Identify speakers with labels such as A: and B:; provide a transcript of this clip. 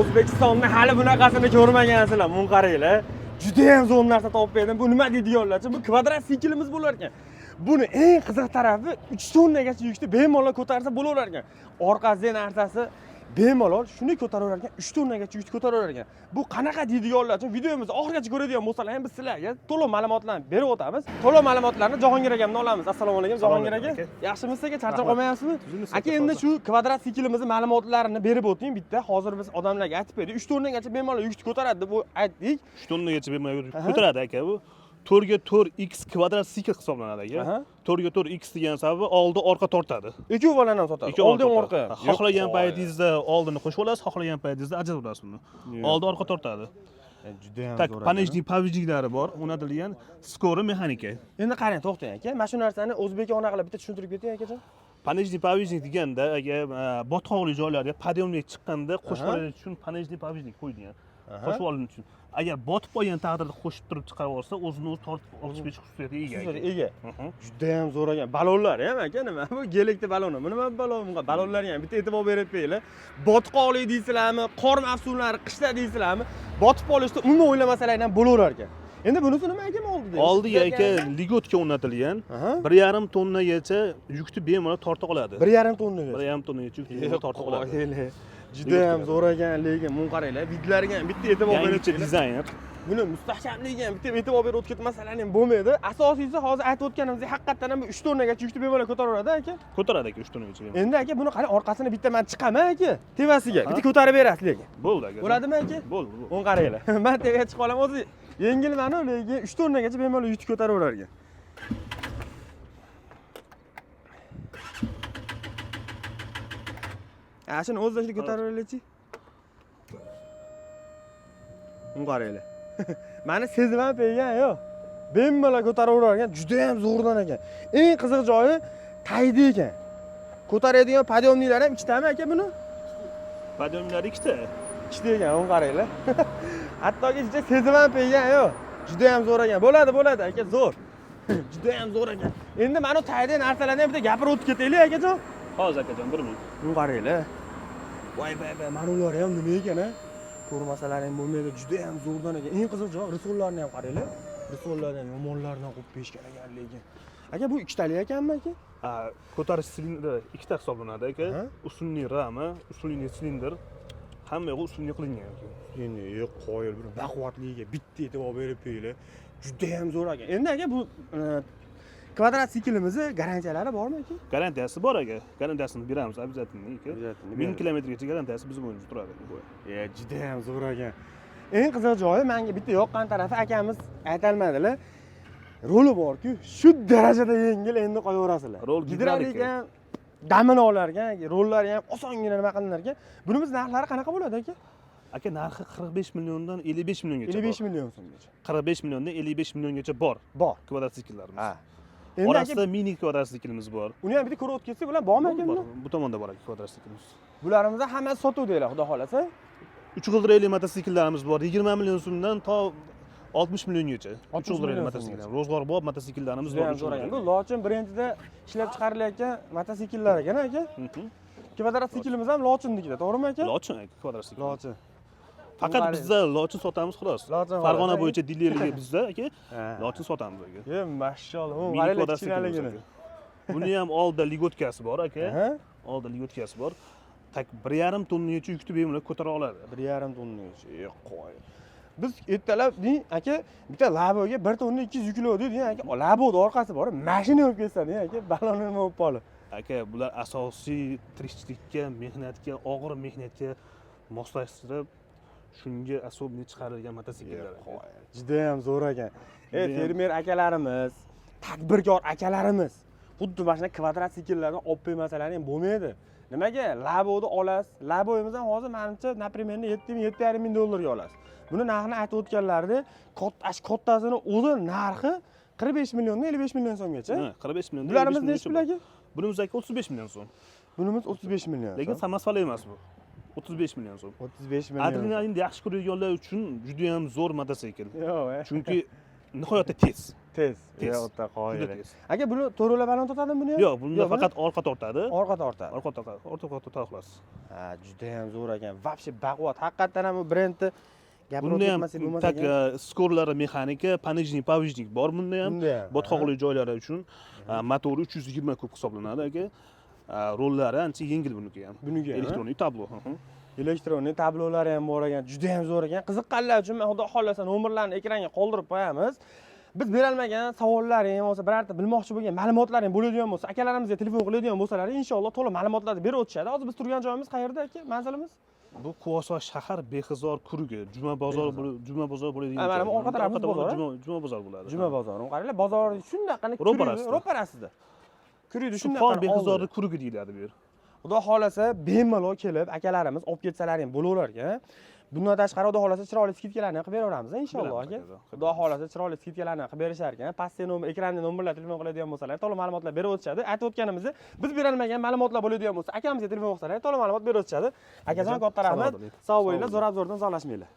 A: O'zbekistonda hali bunaqasini ko'rmagansizlar. Buni qaranglar. Juda ham zo'r narsa topib berdim. Bu nima deydiganlarchi? Bu kvadrotsiklimiz bo'lar ekan. Buni eng qiziq tarafi 3 tonnagacha yukni bemalol ko'tarsa bo'laverar ekan. Orqasidagi narsasi bemalol shuni ko'taraverar ekan, 3 tonnagacha yukni ko'taraverar ekan. Bu qanaqa deydiganlar uchun videomizni oxirigacha ko'radigan bo'lsalar ham biz sizlarga to'liq ma'lumotlarni berib o'tamiz. To'liq ma'lumotlarni Jahongir akamdan olamiz. Assalomu alaykum Jahongir aka.
B: Aka.
A: Yaxshimisiz aka? Charchab
B: Rahmat.
A: qolmayapsizmi?
B: Tuzukmisiz
A: Aka,
B: aka,
A: endi
B: hozir.
A: shu kvadrotsiklimizni ma'lumotlarini berib o'ting bitta. Hozir biz odamlarga aytib berdik. 3 tonnagacha bemalol yukni ko'taradi deb aytdik.
B: 3 tonnagacha bemalol
A: Aha.
B: ko'taradi aka bu. 4 ga 4 x kvadrotsikl hisoblanadi aka.
A: Aha.
B: 4 ga 4 x degan sababi oldi orqa tortadi.
A: Ikki bolani ham sotadi.
B: Ikkovi
A: Oldi ham
B: tortadi.
A: orqa.
B: Ha, xohlagan paytingizda oldini qo'shib olasiz, xohlagan paytingizda ajratib olasiz buni.
A: Yo'q.
B: Oldi orqa tortadi.
A: Juda ham
B: Так, понижный повышник lari bor, o'rnatilgan скоро mexanika.
A: Endi qarang, to'xtang aka. Mana shu narsani o'zbekona qilib bitta tushuntirib keting akajon.
B: Понижный повышник deganda aka, botqoqli joylarga подъёмник chiqqanda qo'shib
A: Aha.
B: olish uchun понижный повышник qo'yilgan. Qo'shib olinish uchun. Agar botib qolgan taqdirda qo'shib turib chiqarib olsa, o'zini o'zi tortib olish berish xususiyatiga ega.
A: Xususiyatiga ega.
B: Mhm.
A: Juda ham zo'r ekan. Balonlar ham aka, nima bu gelikda baloni. Bu nima balon? Bunga balonlarga ham bitta e'tibor berib qo'yinglar. Botqoqlik deysizlarmi, qor mavsumlari, qishda deysizlarmi? Botib qolishda umuman o'ylamasalar ham bo'laverar ekan. Endi bunisi nima aka oldi?
B: Oldiga aka ляготка o'rnatilgan. 1,5 tonnagacha yukni bemalol torta oladi.
A: 1,5 tonnagacha.
B: 1,5 tonnagacha yukni bemalol torta oladi.
A: Qoyili. Juda ham zo'r ekan, lekin buni qaranglar, вид lariga ham bitta e'tibor berib
B: Yangicha
A: qo'yinglar.
B: dizayner.
A: Buni mustahkamligiga ham bitta e'tibor berib o'tib ketmasalar ham bo'lmaydi. Asosiysi hozir aytib o'tganimizdek haqiqatdan ham bu 3 tonnagacha yukni bemalol ko'taraveradi aka.
B: Ko'taradi aka 3 tonnagacha.
A: Endi aka buni qarang, orqasini bitta man chiqaman aka, tevasiga. Bitta ko'tarib berasiz lekin.
B: Bo'ldi aka.
A: Bo'ladimi aka?
B: Bo'ldi, bo'ldi.
A: Buni qaranglar. Man tevaga chiqib olaman, o'zi yengilmanu, lekin 3 tonnagacha bemalol yukni ko'taraverar ekan. Ha, shuni o'zidan shuni ko'taraveraylikchi. Buni qaranglar. Mani sezib ham qo'ygan yo'q. Bemalol ko'taraverar ekan, juda ham zo'rdan ekan. Eng qiziq joyi taydi ekan. Ko'taradigan подъёмник lar ham ikkitami aka buni?
B: Подъёмник lari ikkita.
A: Ikkita ekan, uni qaranglar. Hattoki ichida sezib ham qo'ygan yo'q. Juda ham zo'r ekan. Bo'ladi, bo'ladi aka, zo'r. Juda ham zo'r ekan. Endi mana bu taydi narsalarni ham bitta gapirib o'tib ketaylik akajon.
B: Hozir akajon, bir minut.
A: Buni qaranglar. Voy voy voy, mana ular ham nima ekan a? Ko'rmasalar ham bo'lmaydi, juda ham zo'rdan ekan. Eng qiziq joyi rissollarni ham qaranglar. Rissollarni ham yomonlardan qo'yib berishgan ekan lekin. Aka, bu ikkitalik ekanmi aka?
B: Ha, ko'tarish silindri ikkita hisoblanadi aka.
A: Aha.
B: Усиленный rama, усиленный silindr. Hamma yog'i усиленный qilingan aka.
A: Endi yo'q, qoyil bir baquvvatligiga bitta e'tibor berib qo'yinglar. Juda ham zo'r ekan. Endi aka bu kvadrotsiklimizni garantiyalari bormi aka?
B: Garantiyasi bor aka. Garantiyasini beramiz обязательно aka.
A: Обязательно
B: 1000
A: beramiz.
B: kilometrgacha garantiyasi biz bo'yicha turadi.
A: E, juda ham zo'r ekan. Eng qiziq joyi menga bitta yoqqan tarafi akamiz aytolmadilar. Ruli bor-ku, shu darajada yengil, endi qo'yaverasizlar.
B: Rol
A: gidrolik
B: gidrolika.
A: ham damini olar ekan, rollari ham osongina nima qilinar ekan. Bunimiz narxlari qanaqa bo'ladi aka?
B: Aka, narxi 45 milliondan 55 milliongacha.
A: 55 million so'mgacha.
B: 45 milliondan 55 milliongacha bor
A: Bor.
B: kvadrotsikllarimiz.
A: Ha. Endi aka
B: Orasida mini kvadrotsiklimiz bor.
A: uni ham bitta ko'rib o'tib ketsak, bular bormi aka?
B: Bor,
A: Bunda?
B: bu tomonda bor aka kvadrotsiklimiz.
A: Bularimizni hammasi sotuv deylar, xudo xohlasa.
B: 3 g'ildirakli mototsikllarimiz bor. 20 million so'mdan to 60 milliongacha.
A: 60
B: 3 g'ildirakli
A: million
B: mototsikllar. Ro'zg'orbob mototsikllarimiz
A: Juda
B: bor.
A: ham
B: Uch
A: zo'r ekan. Bu
B: g'ildirakli.
A: Lochin brendida ishlab chiqarilayotgan mototsikllar ekan aka. Kvadrotsiklimiz ham Lochinnikida, to'g'rimi aka?
B: Lochin aka kvadrotsikl.
A: Lochin.
B: Faqat
A: Qarang.
B: bizda lochin sotamiz xolos.
A: Lochin
B: Farg'ona
A: xolos,
B: bo'yicha dilerligi bizda aka.
A: Ha.
B: Lochin sotamiz aka.
A: Ye, mashalloh,
B: Mini
A: qaranglar
B: kvadrotsiklimiz
A: kichkinaligini.
B: aka. Buni ham oldida ляготка si bor aka.
A: Aha.
B: Oldida ляготка si bor. Так 1,5 tonnagacha yukni bemalol ko'tara oladi.
A: 1,5 tonnagacha. E, qo'y. Biz ertalab deng aka, bitta Laboga 1 tonna 200 yuklovdik deng aka. Laboni orqasi bor, mashina bo'lib ketsa deng aka, balon nima bo'lib qoldi.
B: Aka, bular asosiy tirikchilikka, mehnatga, og'ir mehnatga moslashtirib, shunga особенно chiqarilgan mototsikllar aka.
A: Juda ham zo'r ekan. E,
B: Judayam.
A: fermer akalarimiz, tadbirkor akalarimiz xuddi mana shunaqa kvadrotsikllardan olib qo'ymasalar ham bo'lmaydi. Nimaga? Laboni olasiz. Laboyimiz ham hozir menimcha, например, 7 ming, 7,5 ming dollarga olasiz. Buni narxini aytib o'tganlarida, katta kattasini o'zi narxi 45 milliondan 55 million so'mgacha.
B: Ha, 45 milliondan
A: Bularimiz
B: 55
A: nechi pul
B: milliongacha
A: aka?
B: bor. Bunimiz aka 35 million so'm.
A: Bunimiz 35 million.
B: Lekin
A: so'm.
B: samosval emas bu. 35 million so'm.
A: 35 million.
B: Adrenalinni yaxshi ko'radiganlar uchun juda ham zo'r mototsikl.
A: Yo'q, e.
B: Chunki nihoyatda tez.
A: Tez.
B: Tez.
A: Yo'qda qoyil.
B: Juda tez.
A: Aka, buni to'rtala baland tortadimi buni ham?
B: Yo'q, bunda
A: buni
B: faqat orqa tortadi.
A: Orqa tortadi.
B: Orqa tortadi, orqa tortadi, xolos.
A: Ha, juda ham zo'r ekan. Вообще baquvvat. Haqiqatdan ham bu brendni gapirib
B: Bunda ham
A: o'tmasak bo'lmas
B: так
A: ekan.
B: Скор lari mexanika, понижный, повышенный bor bunda ham.
A: Bunda ham.
B: Botqoqli joylari uchun motori 320 kub hisoblanadi, aka. Rollari ancha yengil buniki ham.
A: Buniki ham,
B: Электронный tablo.
A: Электронный tablolari ham bor ekan, juda ham zo'r ekan. Qiziqqanlar uchun man, xudo xohlasa, nomerlarni ekranga qoldirib qo'yamiz. Biz berolmagan savollaring bo'lsa, birorta bilmoqchi bo'lgan ma'lumotlaring bo'ladigan bo'lsa, akalarimizga telefon qiladigan bo'lsalar, inshaalloh to'liq ma'lumotlarni berib o'tishadi. Hozir biz turgan joyimiz qayerda, aka, manzilimiz?
B: Bu Quvasoy shahar, Behizor kurugi, Juma bozor. Juma bozor bo'ladigan
A: Ha, mana bu
B: joy.
A: orqa tarafimiz
B: Orqa tomonda
A: bozor, a?
B: Juma bozor bo'ladi.
A: Juma bozori. Qaranglar, bozor shundaqani
B: Ro'parasida.
A: Ro'parasida. Kuruydi
B: Subhon
A: shundaqa.
B: Behizorni kurugi deyiladi bu yer.
A: Xudo xohlasa, bemalol kelib akalarimiz olib ketsalar ham bo'laverar ekan. Bundan tashqari, xudo xohlasa, chiroyli скидка larni qilib beraveramiz, inshaalloh, aka.
B: Beramiz, aka.
A: Xudo xohlasa, chiroyli скидка larni qilib berishar ekan. Pastda nomer, ekranda nomerlar, telefon qiladigan bo'lsalar, to'liq ma'lumotlar berib o'tishadi. Aytib o'tganimizni, biz berolmagan ma'lumotlar bo'ladigan bo'lsa, akamizga telefon qilsalar, to'liq ma'lumot berib o'tishadi. Akajon, katta rahmat.
B: Salomat bo'ling.
A: Sog' bo'linglar, zo'rab zo'rdan uzoqlashmanglar.